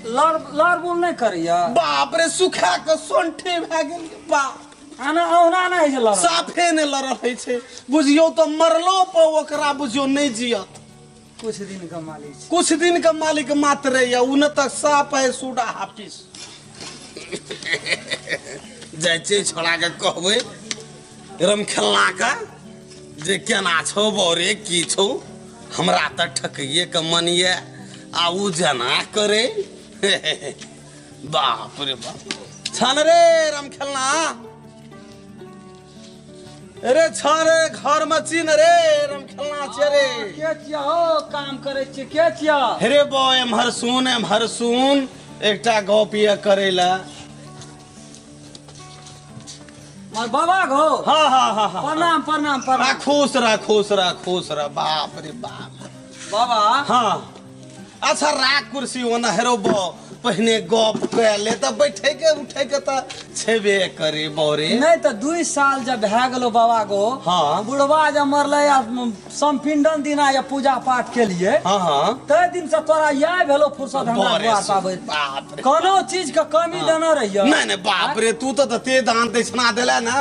लड़ लड़ बोल नहि करैया। बाप रे, सुखा के सोंठे भए गेल बाप। आना औना नहि होइ छै लड़ल। साफे नहि लड़ल होइ छै, बुझियौ तऽ मरलो पर ओकरा बुझियौ नहि जियत। कुछ दिन के मालिक छै। कुछ दिन के मालिक मात्र या उ न तऽ साफ है सूडा हाफिस। जाइ छियै छोड़ा के कहबै रमखेलना के जे केना छौ बौरे की छौ, हमरा तऽ ठकैये के मन ये आ उ जेना करे। बाप रे बाप, छन रे रमखेलना, अरे छन रे घर में चिन रे रमखेलना छे रे। के छिया हो काम करे छियै, के छिया? हे रे बौ, एम्हर सुन एम्हर सुन, एकटा गप ये करे ला। मोर बाबा गो। हाँ हाँ हाँ हाँ। प्रणाम प्रणाम प्रणाम। खुश रह खुश रह खुश रह। बाप रे बाप बाबा। हाँ अच्छा राख कुर्सी ओना हेरो बौ, पहिने गप कए ले तऽ बैठे के उठे के तऽ छेबे करे बौरे। नहीं तऽ 2 साल जब भए गेलो बाबा गो। हाँ। बुढ़वा जब मरले या समपिंडन दिना या पूजा पाठ के लिए। हाँ हाँ। तै दिन से तोरा यह भेलो फुर्सत हमरा द्वार पाबै। बाप रे, कोनो चीज के कमी देना रहियो। नहीं नहीं बाप रे, तू तऽ तते दान दक्षिणा देले ना,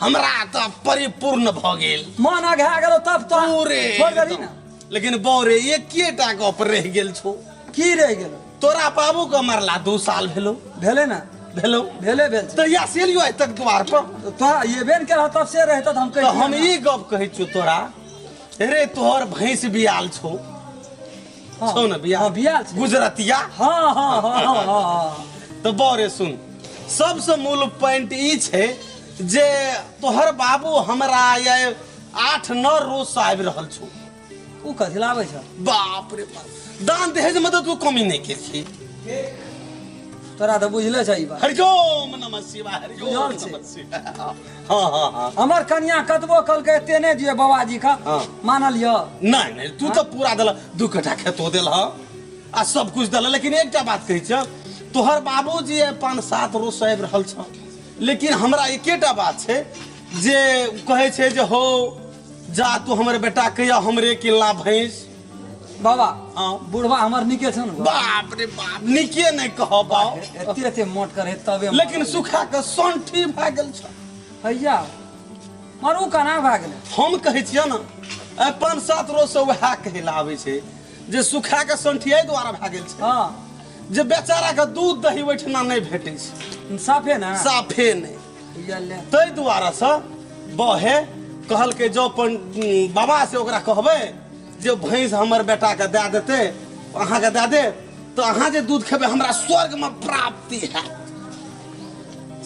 हमरा तऽ परिपूर्ण भऽ गेल। मन अघा गेलो तब तो पूरे छोड़ देली ना। लेकिन बौरे एकेटा गप रहि गेल छौ। की रहि गेलो? तोरा बाबू के मरला 2 साल भेलो। भेले ना? भेलो भेले भेल। तऽ या सेलियो आइ तक द्वार पर तोरा एबे ने केलह तब से रहता हम कहि। हम ई गप कहै छियौ तोरा, रे तोहर भैंस बियाल छौ। छौ ने बियाल? हाँ, बियाल छै। गुजरतिया। हाँ हाँ हाँ हाँ। तऽ बौरे सुन, सबसँ मूल पॉइंट ई छै जे तोहर बाबू हमरा या 8-9 रोज से आबि रहल छौ। उ कथी लाबै छ? बाप रे बाप, दान दहेज में तऽ तू कमी नहीं केलही। तोरा तऽ बुझले छै ई बात। हरिओम नमः शिवाय, हरिओम नमः शिवाय। हाँ हाँ हाँ। हमर कनिया कतबो कहलकै एते नहि दियौ बाबाजी का, मानल यऽ? नहीं नहीं, तू तऽ पूरा देलह, 2 कट्ठा खेतो देलह आ सब कुछ देलह। लेकिन एकटा बात कहै छियौ, तोहर बाबूजी 5-7 रोज से आबि रहल छौ, लेकिन हमरा एकेटा बात छै जे कहै छै जे हो जा तू हमर बेटा के या हमरे किनला भैंस। बाबा हाँ। बुढ़वा हमर निके छौ ने। बाप रे बाप, निके नहीं कहब बाप। एते एते मोट करे तबे। लेकिन सुखा के सोंठी भए गेल छौ। हैया मरू केना भए गेलै? हम कहै छियै ने, 5-7 रोज से वएह कहै लए आबै छै जे सुखा के सोंठी एहि दुआरे भए गेल छै। हाँ। जे बेचारा के दूध दही ओहिठिना नहि भेटै छै। साफे ना? साफे नहि। ताहि दुआरे से बहे कहलकै जो अपन बाबा से ओकरा कहबै जे भैंस हमर बेटा के दए देतै, अहाँके दए दे तऽ अहाँ जे दूध खेबै हमरा स्वर्ग में प्राप्ति हैत,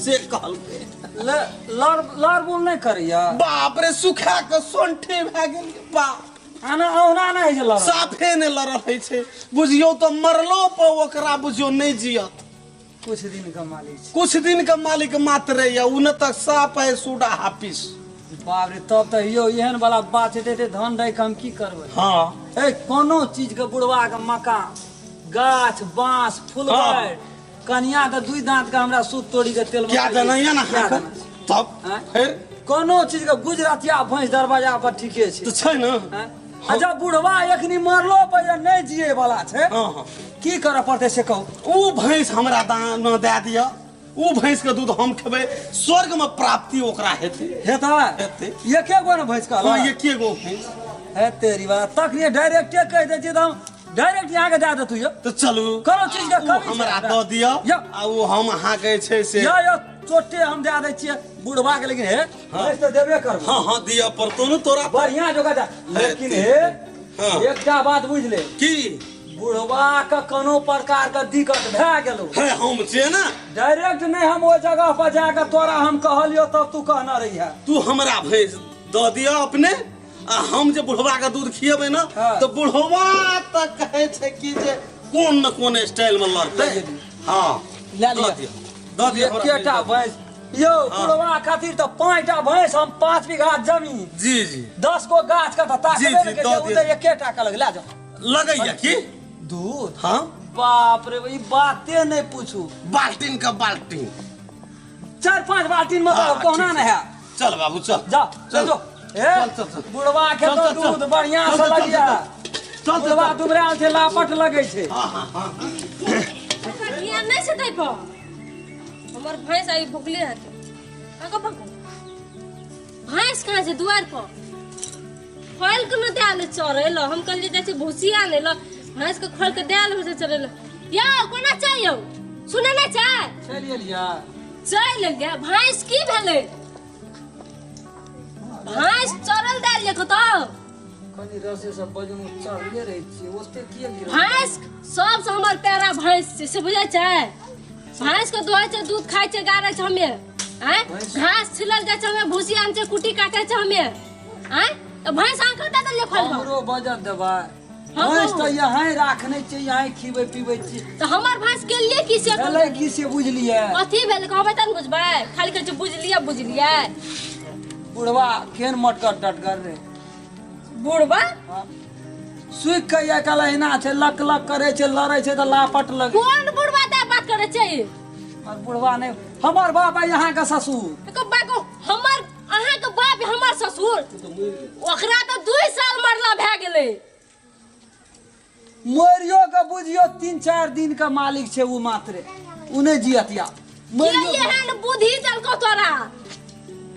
से कहलकै। लड़ लड़ बोल नहि करैया। बाप रे, सुखा के सोंठे भए गेल बाप। आना औना नहि होइ छै लड़ल। साफे नहि लड़ल होइ छै, बुझियौ तऽ मरलो पर ओकरा बुझियौ नहि जियत। कुछ दिन के मालिक छै। कुछ दिन के मालिक मात्र या उ न तऽ साफ है सूडा हाफिस। बाप रे, तब तऽ यौ एहन वाला बात छै ते धन दै के हम की करबै? हाँ। ए कोनो चीज के बुढ़वा के मकान गाछ बांस फुलबाड़ कनिया के 2 दांत के हमरा सूत तोड़ी के तेल क्या देना या ना? तब फिर कोनो चीज के गुजरातिया भैंस दरवाजा पर ठीके छै तऽ छै ने। आ जब बुढ़वा एखनी मरलो पर नहि जिए वाला छै, की करऽ पड़तै से कहू? उ भैंस हमरा दान दए दिअ, उ भैंस के दूध हम खेबै, स्वर्ग में प्राप्ति ओकरा हेतै। हेतै? हेतै। एके गो ने भैंस कहलक? हाँ, एके गो भैंस। हे तेरी बात, तखनी डायरेक्टे कहि दै छियै तऽ हम डायरेक्ट अहाँके दए देतू यौ। तऽ चलू, कोनो चीज के कमी हमरा दऽ दिअ आ उ हम अहाँके छै से यौ चोटे हम दए दै छियै बुढ़वा के, लेकिन हे भैंस तऽ देबे करबै। हाँ हाँ, दिअ पड़तौ ने तोरा बढ़िया जोगा दे। लेकिन हे एकटा बात बुझि ले, की बुढ़वा के कोनो प्रकार के दिक्कत भए गेलो है हम छियै ना, डायरेक्ट नहीं हम ओहि जगह पर जाके तोरा हम कहलियो तब तू कहना रही है। तू हमरा भैंस दऽ दिअ अपने आ हम जे बुढ़वा के दूध खिएबै ना तऽ बुढ़वा तऽ कहै छै कि जे कोन न कोन स्टाइल में लड़तै। हाँ लए लिअ, दऽ दिअ एकेटा भैंस यौ बुढ़वा खातिर तऽ 5टा भैंस, हम 5 बीघा जमीन, जी जी, 10 गो गाछ के तऽ ताकबे ने के, उ तऽ एकेटा के लग ले जाओ। लगैया की दूध? हाँ। बाप रे, ई बाते नहीं पूछू। बाल्टीन का बाल्टीन, 4-5 बाल्टीन में तो कोना नहीं है। चल बाबू चल, जा चल जो। ए बुढ़वा के तो दूध बढ़िया से लगिया, चल बुढ़वा दुबराल छै, लापट लगै छै। हां हां हां। है पर हमर भैंस आई भुखले हते आगो भगो भैंस कहाँ छै दुआर पर खोल के न दे ले चरे ल हम कहलिए जाइ छी भूसी आने ल भैंस के खोल के दे ले से चरे ल यौ कोना छै यौ सुने नै छै चलि एलियै चलि एलियै भैंस की भेलै भैंस चरल दे ले कतौ कनी रसे सब बजनु चढ़ले रहै छियै ओते किए गिरल भैंस सब से हमर प्यारा भैंस छै से बुझै छै भैंस के दुहै छै दूध खाइ छै गारै छै हमे आँय घास छिलल जाइ छै हमे भूसी आन छै कुट्टी काटै छै हमे आँय तऽ भैंस अहाँ कतऽ देलियै खोल कऽ हमरो बजत देबै भैंस तऽ यहाँ राखने छियै यहाँ खिबै पिबै छी तऽ हमर भैंस के लिए की से भेलै की से बुझलियै कथी भेलै कहबै तब ने बुझबै खाली कहै छै बुझलियै बुझलियै बुढ़वा केहन मटकर टटकर रे बुढ़वा सुख के आइ काल्हि एना छै लक लक करै छै लड़ै छै तऽ लापट लगे कोन बुढ़वा दे बात करै छै और बुढ़वा नहि हमर बाप है यहाँ के ससुर एको बाप हमर अहाँ के बाप हमर ससुर ओकरा तऽ 2 साल मरला भए गेलै मरियो के बुझियो 3-4 दिन के मालिक छै उ मात्रे उ नहि जियत या मरियो एहन बुद्धि देलकौ तोरा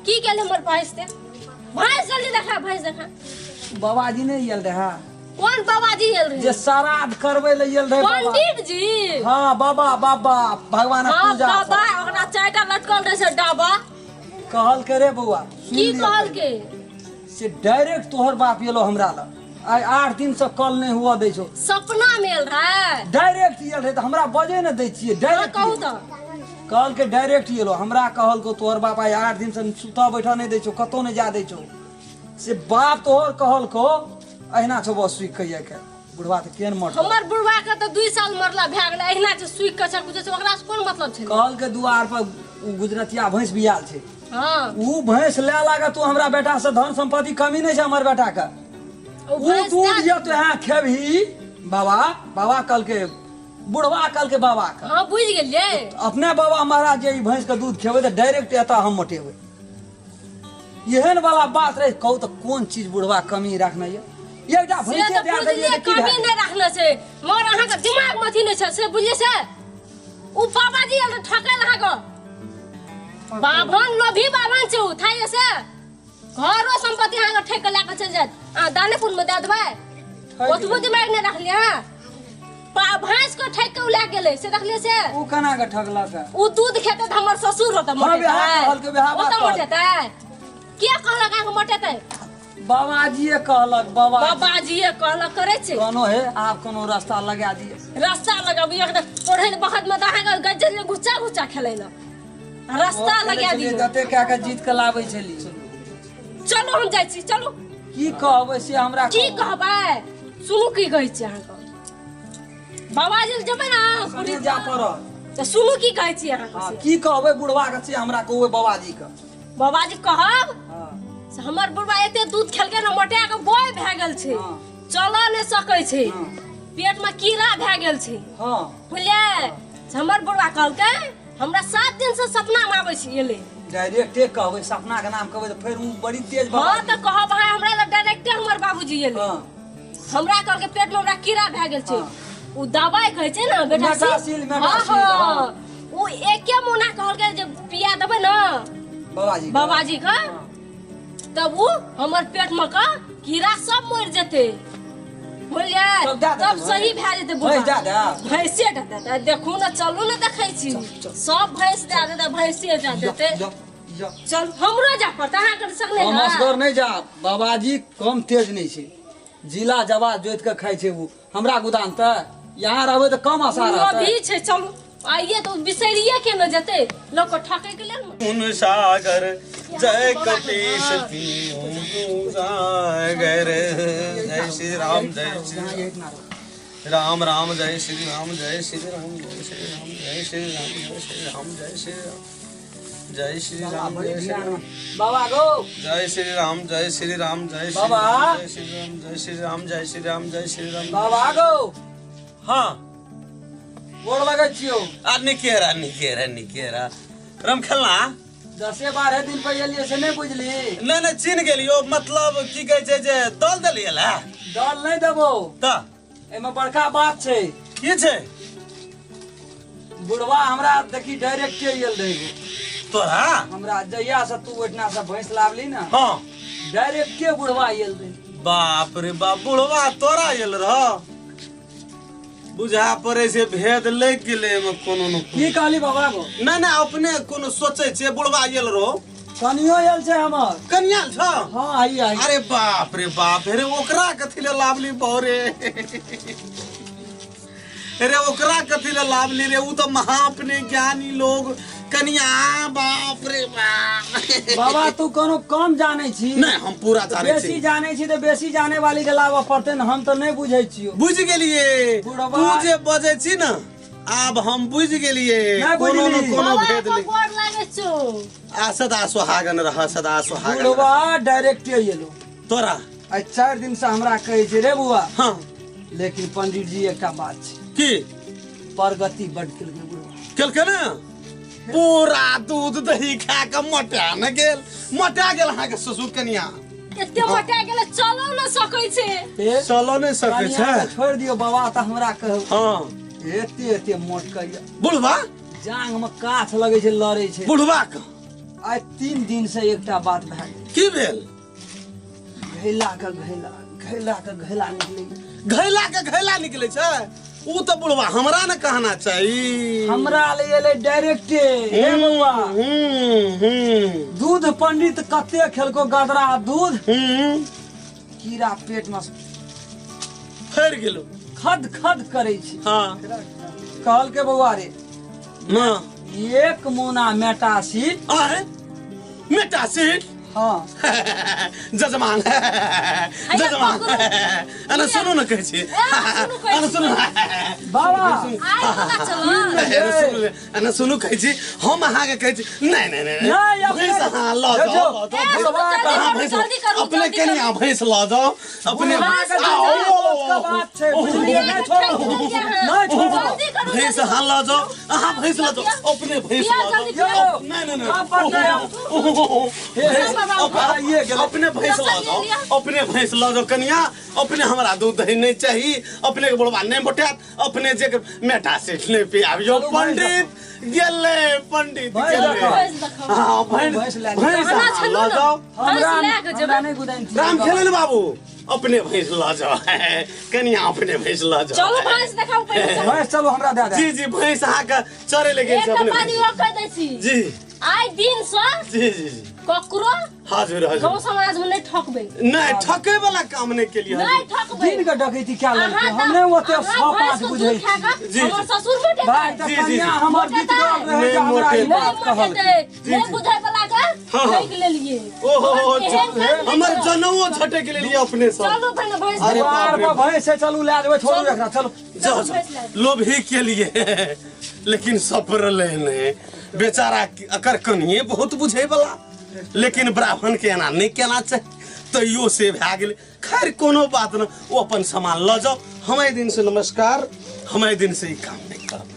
की केले हमर भैंस ते भैंस जल्दी देखा भैंस देखा बाबाजी नहि आयल रहे कोन बाबाजी आयल रहे जे श्राद्ध करबै ले आयल रहे पंडित जी हां बाबा बाबा भगवान पूजा बाबा ओकरा चारिटा लटकल रहे से डाबा कहल के रे बौआ की कहल के से डायरेक्ट तोहर बाप एलो हमरा लग आइ 8 दिन से कल नहीं हुआ दै छौ सपना में आयल रहे डायरेक्ट आयल रहे तऽ हमरा बजे ने दै छियै डायरेक्ट कहू तऽ कहल के डायरेक्ट एलो हमरा कहल को तोहर बाप आइ 8 दिन से सुतऽ बैठऽ नहि दै छौ कतौ नहि जा दै छौ से बाप तोहर कहल को अहिना छौ बस सुख के के बुढ़वा तऽ केहन मरल हमर बुढ़वा के तऽ 2 साल मरला भए गेलै अहिना छै सुख के छै कुछ ओकरा से कोन मतलब छै कहल के दुआर पर उ गुजरतिया भैंस बियाल छै हां उ भैंस ले लागे तू हमरा बेटा से धन संपत्ति कमी नहीं छै हमर बेटा के उ दूध ये तो यहाँ खेबही बाबा बाबा कहल के बुढ़वा कहल के बाबा के हां बुझ गेलियै अपने बाबा महाराज जे ई भैंस के दूध खेबै तऽ डायरेक्ट एतऽ हम मोटेबै एहन वाला बात रहे कहू तऽ कोन चीज बुढ़वा कमी रखने ये एकटा भैंसे दए देलियै तऽ कमी नहि रखने छै मगर अहाँके दिमाग मे अथी नहि छै से बुझलियै से उ बाबाजी आयल रहै ठकै लए अहाँके बाभन लोभी बाभन छै उ थाइए से घरो संपत्ति अहाँके ठकि कऽ लए कऽ चलि जायत अहाँ दानेपुर मे दए देबै ओतबो दिमाग नहि रखलियै अहाँ भैंस के ठकि के उ लए गेलै से देखलियै से उ केना के ठकलक उ दूध खेतै तऽ हमर ससुर होतै मोटेतै ओतऽ मोटेतै के कहलक अहाँके मोटेतै बाबाजीए कहलक बाबा बाबाजीए कहलक करै छै कोनो हे आब कोनो रास्ता लगा दिए रास्ता लगाबी एकदम पढ़ै बखत में तऽ अहाँके गज्जल घुच्चा घुच्चा खेलै लए रास्ता लगा दिए जते कए के जीत के लाबै छली चलू हम जाइ छी चलू की कहबै से हमरा की कहबै सुनू की कहै छी अहाँके बाबाजी जेबै ने पूरी जा पड़त तऽ सुनू की कहै छी अहाँके की कहबै बुढ़वा के से हमरा कहबै बाबाजी के बाबाजी कहब से हमर बुढ़वा एते दूध खेलकै ने मोटा के गोय भए गेल छै चलऽ नहि सकै छै पेट में कीड़ा भए गेल छै हां बुझलियै हमर बुढ़वा कहलकै हमरा 7 दिन से सपना में आबै छै एलै डायरेक्टे कहबै सपना के नाम कहबै तऽ फेर उ बड़ी तेज हां तऽ कहब अहाँ हमरा लग डायरेक्टे हमर बाबूजी एलै हां हमरा कहलकै पेट में हमरा कीड़ा भए गेल छै उ दवाई कहै छै ने बेटा मेटासिल मेटासिल हां उ एके मोना कहलकै जे पिया देबै ने बाबाजी बाबाजी के तब उ हमर पेट में का कीड़ा सब मर जेतै बुझलियै तब सही भए जेतै भैंस दए दे भैंसे दए देतै देखू ने चलू ने देखै छी सब भैंस दए देतै भैंसे दए देतै चल हमरो जा पड़तै अहाँके संग नहि हम असगर नहि जाब बाबाजी कम तेज नहि छै जिला जवा जोति के खाइ छै उ हमरा गोदाम तऽ यहाँ रहबै तऽ कम आशा रहतै भी छै चलू आइए तो बिसरिए के न जते लोक के ठकै के लेल उन सागर जय कपीश तीनों सागर जय श्री राम जय श्री राम राम जय श्री राम जय श्री राम जय श्री राम जय श्री राम जय श्री राम जय श्री राम जय श्री राम जय श्री राम बाबा गो जय श्री राम जय श्री राम जय श्री बाबा जय श्री राम जय श्री राम जय श्री राम जय श्री राम बाबा गो हाँ गोर लगै छियौ आ निकेरा निकेरा निकेरा रम खेलना 10-12 दिन पर एलियै से नहि बुझली नहि नहि चिन्ह गेलियो मतलब की कहै छै जे दल देलियै ला दल नहि देबो तऽ एहिमे बड़का बात छै की छै बुढ़वा हमरा देखी डायरेक्ट आयल रहे तोरा हमरा जहिया से तू ओहिठिना से भैंस लावली ना हां डायरेक्ट के बुढ़वा आयल रहे। बाप रे बाप बुढ़वा तोरा आयल रह बुझा पड़े से भेद लग गेलै एमे कोनो न की कहली बाबा गो? नहीं नहीं अपने कोनो सोचे छे बुढ़वा आयल रहो कनियो आयल छै हमर। कनिया छ? हां आई आई। अरे बाप रे बाप रे ओकरा कथि ले लावली बहुरे अरे ओकरा कथि ले लावली रे उ तो महा अपने ज्ञानी लोग कनिया बाप रे बाप। बाबा तू कोनो कम जानै छी? नहीं हम पूरा जानै छी। बेसी जानै छी त बेसी जाने वाली के लाबऽ पड़तै न हम तो नहीं बुझै छियो। बुझ गेलिए तू जे बजै छी न आब हम बुझ गेलिए कोनो न कोनो भेद ले गोर लागै छौ। आ सदा सुहागन रह सदा सुहागन। बुढ़वा डायरेक्ट एलो तोरा आइ 4 दिन से हमरा कहै छै रे बुआ। हां लेकिन पंडित जी एकटा बात छै की प्रगति बड केलकै बुढ़वा। केलकै ना पूरा दूध दही खा के मोटा न गेल मोटा गेल अहाँ के ससुर कनिया एते मोटा गेल चलो न सकै छै चलो न सकै छै छोड़ दियो बाबा त हमरा कहू। हां एते एते मोट कहिया बुढ़वा जांग में काछ लगै छै लड़ै छै बुढ़वा के। आइ 3 दिन से एकटा बात भए गेल। की भेल? घैला के घैला घैला के घैला निकलै घैला के घैला निकलै छै उ तो बुढ़वा हमरा न कहना चाहिए हमरा ले एलै डायरेक्ट हे बउआ। दूध पंडित कते खेलको गदरा दूध कीड़ा पेट में फैर गेलो खद खद करे छै। हां कहलके बउआ रे ना एक मोना मेटासिड आए मेटासिड हां जजमान जजमान अरे सुनू न कहै छी अरे सुनू बाबा आइ पता चल अरे सुनू कहै छी हम अहाँ के कहै छी नहीं नहीं नहीं भैंस अहाँ ल जाओ अपने कनिया भैंस ल जाओ अपने बात छै बुझलियै नहीं छोड़ो नहीं छोड़ो भैंस अहाँ ल जाओ अहाँ भैंस ल जाओ अपने भैंस ल जाओ नहीं नहीं नहीं अपने भैंस ल जाओ अपने भैंस ल जाओ कनिया अपने हमरा दूध दही नहीं चाहिए अपने के बुढ़वा नहीं मोटात अपने जे मेटा सेठ नहीं पियाबियो पंडित गेले पंडित गेले। हां भैंस भैंस ल जाओ हमरा नहीं गुदाइन राम खेलन बाबू अपने भैंस ल जाओ कनिया अपने भैंस ल जाओ चलो भैंस देखाउ पहिले भैंस चलो हमरा दे दे। जी जी भैंस अहाँ के चरे ले गेल छै अपने एक बात ई कह दै छी जी आइ दिन से जी जी जी ककरो हाजिर हाजिर गांव समाज में नहीं ठकबे नहीं ठके वाला काम नहीं के लिए नहीं ठकबे दिन के डकैती क्या लगे हमने ओते 100 5 बुझै छी हमर ससुर मोटे भाई त कनिया हमर बीत गेल रहे जे हमरा ई बात कहल नहीं बुझै वाला के ठक लेलिए। ओहो हमर जनवो छटे के लिए अपने सब चलो पहिने भैंस अरे बाप रे भैंस से चलू ले जेबै छोड़ू एकरा चलो जाओ लोभी के लिए लेकिन सफर लेने बेचारा अकर कनिए बहुत बुझे वाला लेकिन ब्राह्मण के एना नहीं केना चाही तैयो से भए गेलै। खैर कोनो बात न ओ अपन सामान ल जाओ हम एहि दिन से नमस्कार हम एहि दिन से ई काम नहीं करब।